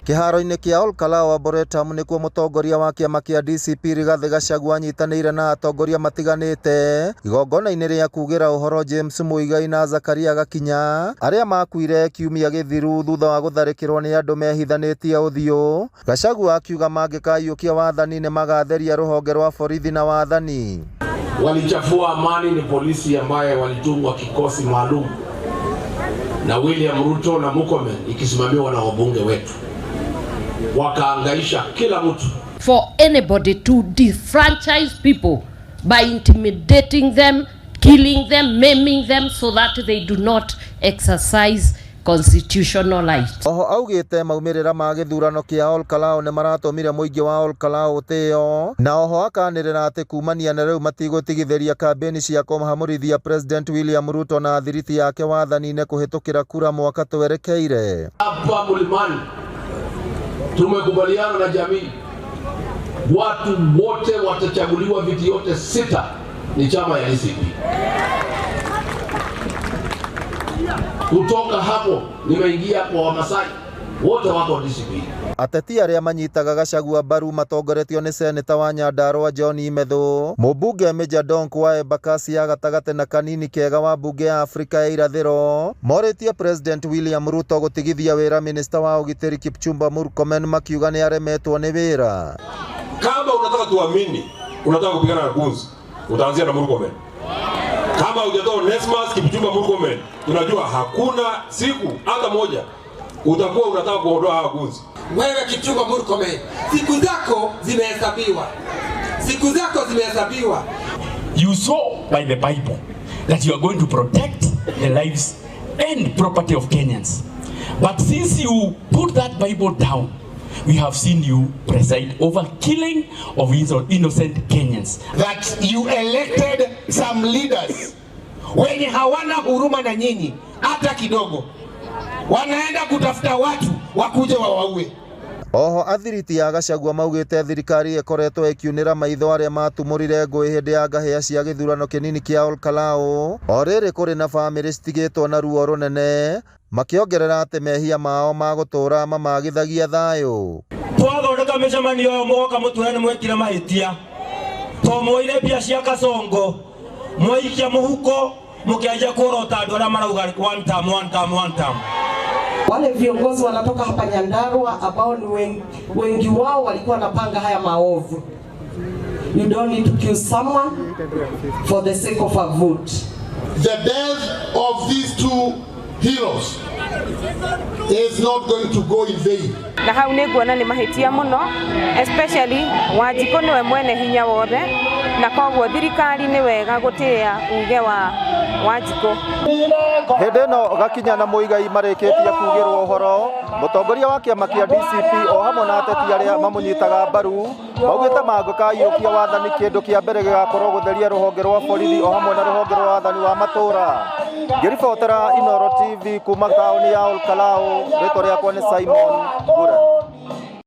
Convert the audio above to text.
Kĩharo-inĩ kĩa Olkalau Arboretum nĩkuo mũtongoria wa kĩama kĩa DCP Rigathĩ Gachagua anyitanĩire na atongoria matiganĩte igongona-inĩ rĩa kugĩra ũhoro James Muigai na Zakaria Gakinya arĩa makuire kiumia gĩthiru thutha wa gũtharĩkĩrwo nĩ andũ mehithanĩtie ũthiũ. Gachagua akiuga mangĩkaiyũkia wathani nĩ magatheria rũhonge rwa borithi na wathani. Walichafua amani ni polisi ambaye walitungwa kikosi maalum na William Ruto na Murkomen ikisimamiwa na wabunge wetu, wakaangaisha kila mtu. For anybody to disfranchise people by intimidating them, killing them, maiming them so that they do not exercise constitutional rights. Oho augĩte maumĩrĩra ma gĩthurano kĩa Olkalau nĩ maratũmire mũingĩ wa Olkalau ũtĩo, na oho akanĩrĩra atĩ kumania na rĩu matigũtigithĩria kambĩni cia kũhamũrithia President William Ruto na thiriti yake wathani-inĩ kũhĩtũkĩra kura mwaka twerekeire. Hapa Mlimani tumekubaliana na jamii, watu wote watachaguliwa viti yote sita ni chama ya DCP. Kutoka hapo nimeingia kwa Wamasai wote wako DCP. Ateti arĩa manyitaga Gachagua mbaru matongoretio nĩ seneta wa Nyandarua John Imethu, mũmbunge Major Donk wa Embakasi ya gatagatĩ na Kanini Kega wa mbunge ya Afrika ya irathĩro morĩtie President William Ruto gũtigithia wĩra minista wa ũgitĩri Kipchumba Murkomen makiuga nĩ aremetwo nĩ wĩra. Kama unataka tuamini unataka kupigana na goons, utaanzia na Murkomen. Kama hujatoa Onesmus Kipchumba Murkomen, tunajua hakuna siku hata moja utakuwa unataka kuondoa hawa goons. Wewe Kipchumba Murkomen, siku zako zimehesabiwa, siku zako zimehesabiwa. You saw by the Bible that you are going to protect the lives and property of Kenyans. But since you put that Bible down, we have seen you preside over killing of innocent Kenyans. That you elected some leaders wenye hawana huruma na nyinyi hata kidogo, wanaenda kutafuta watu wakuje wawaue. Oho athiriti ya Gachagua maugĩte thirikari ĩkoretwo ĩkiunĩra maitho arĩa matumũrire ngũĩ hĩndĩ ya ngahĩha cia gĩthurano kĩnini kĩa Olkalau, o rĩrĩ kũrĩ na bamĩrĩ citigĩtwo na ruo rũnene, makĩongerera atĩ mehia mao ma gũtũũra mamagithagia thayũ. Twathondeka mĩcemanio ĩyo mũgoka mũtwĩre nĩ mwekire mahĩtia, to mwoire mbia cia Kasongo mwaikia mũhuko mũkĩanjia kuorota andũ arĩa marauga one term, one term, one term. Wale viongozi wanatoka hapa Nyandarua ambao ni wengi, wengi wao walikuwa wanapanga haya maovu. You don't need to kill someone for the sake of a vote. The death of these two heroes is not going to go in vain. Na hau nĩ nguona nĩ mahĩtia mũno, especially Wanjikũ nĩwe mwene hinya wothe, na koguo thirikari nĩ wega gũtĩĩa uge wa Wanjikũ. Hĩndĩ ĩno Gakinya na Muigai marĩkĩtie kugĩrwo ũhoro, mũtongoria wa kĩama kĩa DCP o hamwe na ateti arĩa mamũnyitaga mbaru maugĩte mangĩkaiyũkia wathani kĩndũ kĩa mbere gĩgakorwo gũtheria rũhonge rwa borithi o hamwe na rũhonge rwa wathani wa matũra. Ngĩribotera Inooro TV kuma taũni ya Olkalau, rĩtwa rĩakwa nĩ Simon Ngure.